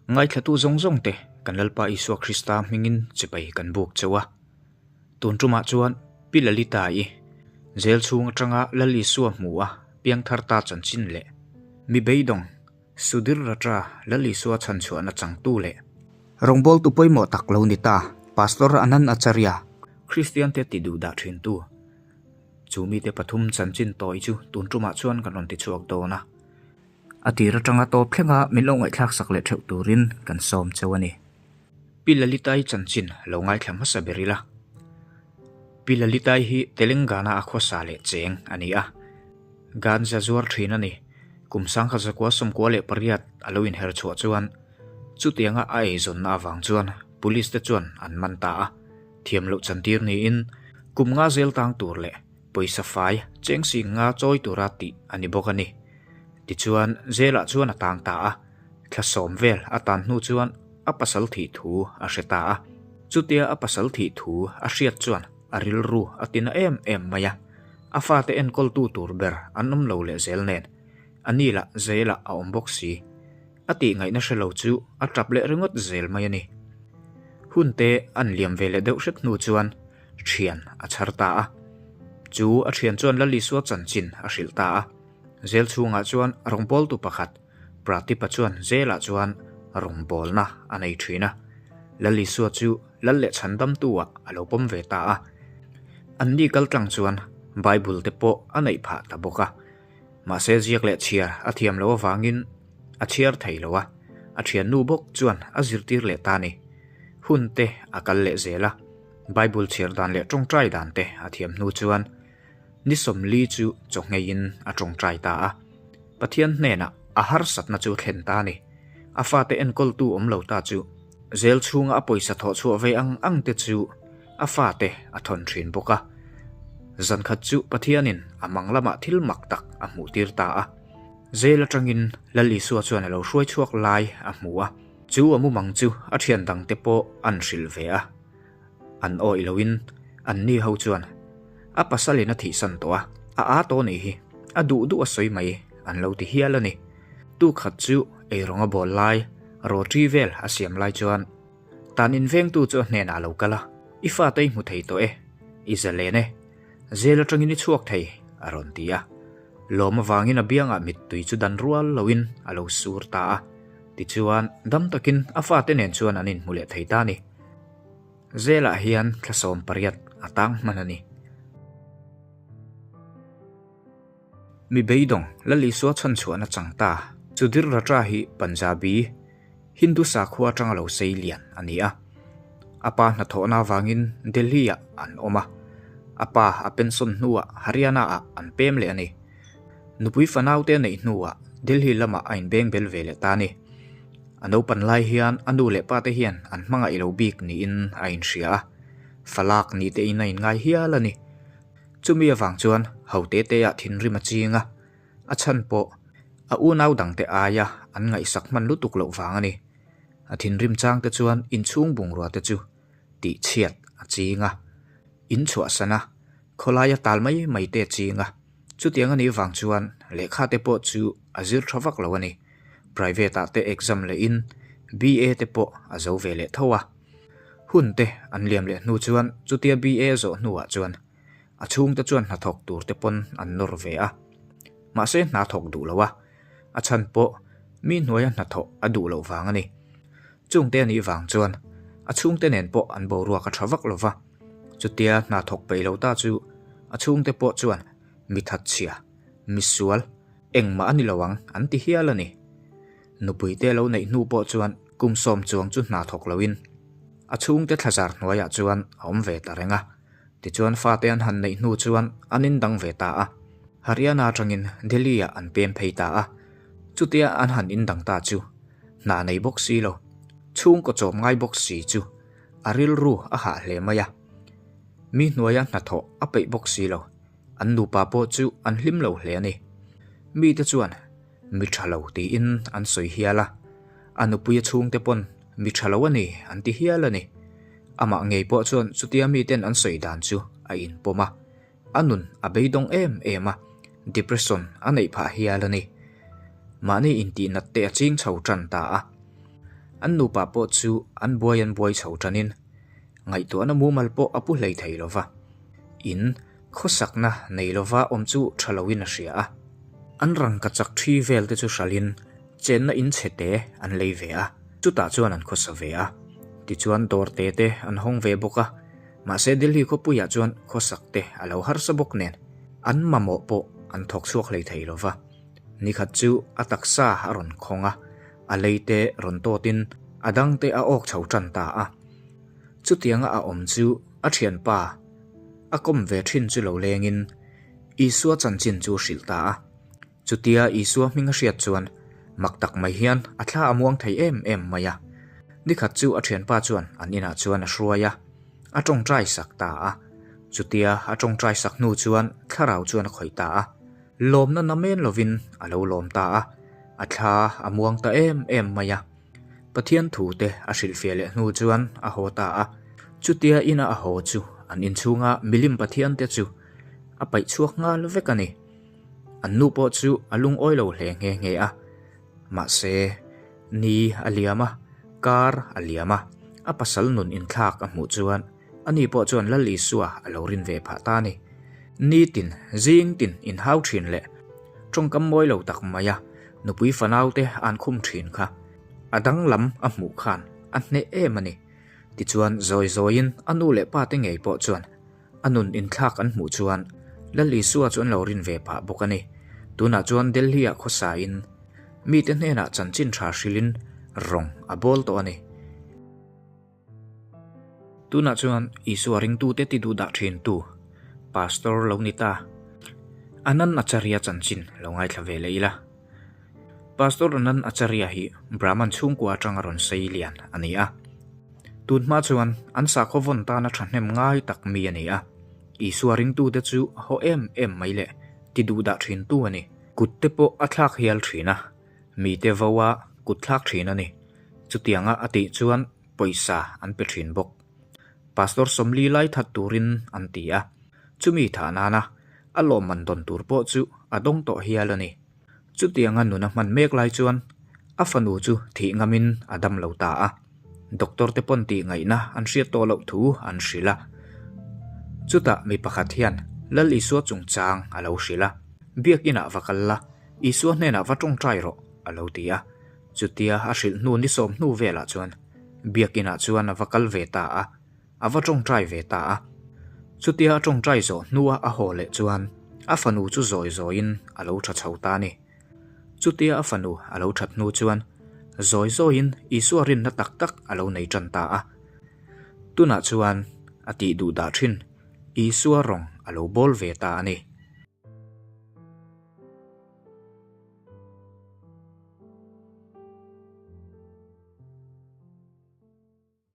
Ngaithlatu zawng zawng te kan Lalpa Isua Krista hmingin chibai kan buk cheu a. Tun tumah chuan Pi Lalita-i zel chhung atanga Lal Isua hmu a piangthar ta chanchin leh mi beidawng Sudhir Ratra Lal Isua chhanchhuahna changtu leh rawngbawltu pawimawh tak lo ni ta Pastor Anand Acharya Kristian te ti duh dah thintu chu mite pathum chanchin tawi chu tun tumah chuan kan rawn ti chhuak dawn a. A tir atanga tawp thlenga min lo ngaihthlak sak leh theuh turin kan sawm cheu a ni. Pi Lalitai chanchin lo ngaithla hmasa ber ila. Pi Lalitai hi Telangana a khawsa leh cheng a ni a. Ganja zuar thin a ni. Kum sangkhat zakua 98 a lo inher chhuah chuan chutianga a eizawnna avang chuan police te chuan an man ta a. Thiam loh chantir niin kum nga zel tang tur leh Pawisa fai cheng sing nga chawi tura tih a ni bawk a ni. Tichuan, Zela chuan a tang ta a, thla sawm vel a tan hnu chuan a pasal thih thu a hre ta a. Chutia a pasal thih thu a hriat chuan a rilru a tina em em mai a, a fate enkawltu tur ber an awm lo leh zel nen, a ni lah Zela a awm bawk si. A tih ngaihna hre lo chu a tap leh ringawt zel mai a ni. Hunte an liam ve leh deuh hret hnu chuan thian a chhar ta a. Chu a thian chuan Lalisua chanchin a hrilh ta a. Zel chhungah chuan rawngbawltu pakhat Pratipa chuan zelah chuan rawngbawlna a nei thin a. Lalisua chu lal leh chhandamtu-ah a lo pawm ve ta a. Anni kaltlang chuan Bible te pawh a neih phah ta bawk a. Mahse ziak leh chhiar a thiam loh avangin a chhiar thei lo a, a thiannu bawk chuan a zirtir leh ta a ni. Hun te a kal leh zel a, Bible chhiar dan leh tawngtai dan te a thiam hnu chuan ni 40 chu chawhngeiin a tawngtai ta a. Pathian hnenah a harsatna chu a thlen ta a ni. A fate enkawltu awm lo ta chu zel chhunga a pawisa thawh chhuah ve ang ang te chu a fate a thawn thin bawk a. Zan khat chu Pathianin a mang lamah thil mak tak a hmuh tir ta a. Zel atangin Lal Isua chuan a lo hruai chhuak lai a hmu a. Chu a mumang chu a thian dangte pawh an hrilh ve a. An awih loin anni ho chuan a pasalin a thihsan tawh a, a aa tawh nih hi, a duh duh a sawi mai an lo ti hial a ni. Tu khat chu eirawng a bawl lai, roti vel a siam lai chuan tan invengtu chu a hnenah a lo kal a, I fate i hmu thei tawh e, i zalen e, zel atangin i chhuak thei, a rawn ti a. Lawm avangin a biangah mittui chu dan rual loin a lo sur ta a. Tichuan, dam takin a fate nen chuan an inhmu leh thei ta a ni. Zelah hian thla 18 a tang hman a ni. Mi beidawng Lal Isua chhanchhuahna chang ta Sudhir Ratra hi Punjabi, Hindu sakhua atanga lo sei lian a ni a. A pa hnathawhna avangin Delhi-ah an awm a. A pa a pension hnuah Haryana-ah an pem leh a ni. Nupui fanaute a neih hnuah Delhi lamah a inbeng bel ve leh ta a ni. A naupan lai hian a nu leh pate hian an hmangaih lo bik niin a inhria a, falak ni tein a inngai hial a ni. Chumi avang chuan ho te teah thinrim a ching a, a chhan pawh a unau dangte aia an ngaihsak hman lutuk loh vang a ni. A thinrim changte chuan inchhung bungrua te chu tihchhiat a ching a, inchhuahsan a, khawlaia tal mai mai te a ching a. Chutiang a nih vang chuan lehkha te pawh chu a zir tha vak lo a ni. Private ah te exam leh in BA te pawh a zo ve leh tho a. Hun te an liam leh hnu chuan chutia BA a zawh hnuah chuan a chhungte chuan hnathawk tur te pawn an nawr ve a. Mahse hna thawk duh lo a, a chhan pawh mi hnuaia hnathawh a duh loh vang a ni. Chungte a nih vang chuan a chhungte nen pawh an boruak a tha vak lo va. Chutia hna thawk peih lo ta chu a chhungte pawh chuan mi thatchhia, mi sual, engmah a ni lo ang an ti hial a ni. Nupuite lo neih hnu pawh chuan kum 10 chuang chu hna thawk loin a chhungte thlazar hnuaiah chuan a awm ve ta reng a. Tichuan fate an han neih hnu chuan an indang ve ta a. Haryana atangin Delhi-ah an pem phei ta a. Chutia an han indang ta chu hna nei bawk si lo, chhungkaw chawm ngai bawk si chu a rilru a hah hle mai a. Mi hnuaia hnathawh a peih bawk si lo, an nupa pawh chu an hlim lo hle a ni. Mite chuan mi tha lo tiin an sawi hial a, a nupuia chhungte pawn mi tha lo a ni an ti hial a ni. Amah ngei pawh chuan chutia miten an sawi dan chu a inpawm a, a nun a beidawng em em a, depression a neih phah hial a ni. Mahni intihnat te a ching chho tan ta a. An nupa pawh chu an buai an buai chho tanin ngaihtuahna mumal pawh a pu hlei thei lo va. In khawsakna nei lova awm chu tha loin a hria a. An rangkachak thi vel te chu hralhin chenna in chhe te an lei ve a, chutah chuan an khawsa ve a. Tichuan dawr te te an hawng ve bawk a, mahse Delhi khawpuiah chuan khawsak te a lo harsa bawk nen an mamawh pawh an thawk chhuak hlei thei lo va. Nikhat chu a taksa a rawn khawng a, a lei te rawn tawtin a dang te a awk chho tan ta a. Chutianga a awm chu a thianpa a kawm ve thin chu lo lengin Isua chanchin chu hrilh ta a. Chutia Isua hming a hriat chuan mak tak mai hian a thla a muang thei em em mai a. Nikhat chu a thianpa chuan an inah chuan a hruai a, a tawngtai sak ta a. Chutia a tawngtai sak hnu chuan thlarau chuan a khawih ta a. Lawmna namen lovin a lo lawm ta a, a thla a muang ta em em mai a. Pathian thu te a hrilhfiah leh hnu chuan a haw ta a. Chutia ina a haw chu an inchhunga milim Pathian te chu a paih chhuak nghal vek a ni. An nu pawh chu a lungawi lo hle nghe nghe a. Mahse, ni a liam a, kar a liam a, a pasal nun inthlak a hmuh chuan ani pawh chuan Lal Isua a lo rin ve phah ta a ni. Nitin, zing tin inhau thin leh tawngkam mawi lo tak mai a nupui fanaute an khum thin kha a danglam a hmuh khan a hneh em a ni. Tichuan zawi zawiin a nu leh pa te ngei pawh chuan a nun inthlak an hmuh chuan Lal Isua chu an lo rin ve phah bawk a ni. Tunah chuan Delhi-ah khawsain mite hnenah chanchin tha hrilhin rawng a bawl tawh a ni. Tunah chuan Isua ringtute ti duh dah thintu Pastor lo ni ta Anand Acharya chanchin lo ngaithla ve leh ila. Pastor Anand Acharya hi Brahman chhungkua atanga rawn sei lian a ni a. Tun hma chuan an sakhaw vawn tana thahnem ngai tak mi a ni a. Isua ringtute chu haw em em mai leh ti duh dah thintu a ni. Kut te pawh a thlak hial thin a, mite vo a kut thlak thin a ni. Chutianga a tih chuan pawisa an pe thin bawk. Pastor Sawmli lai that turin an ti a, chumi thah nana a lawmman dawn tur pawh chu a dawng tawh hial a ni. Chutianga nuna hman mek lai chuan a fanu chu thih ngamin a dam lo ta a, doctor te pawn tih ngaihna an hriat tawh loh thu an hrilh a. Chutah mi pakhat hian Lal Isua chungchang a lo hrilh a, Biakinah va kal la, Isua hnenah va tawngtai rawh a lo ti a. Chutia a hrilh hnu ni sawm hnu velah chuan Biakinah chuan a va kal ve ta a, a va tawngtai ve ta a. Chutia a tawngtai zawh hnua a haw leh chuan a fanu chu zawi zawiin a lo tha chho ta a ni. Chutia a fanu a lo that hnu chuan zawi zawiin Isua rinna tak tak a lo nei tan ta a. Tunah chuan a tih duh dah thin Isua rawng a lo bawl ve ta a ni.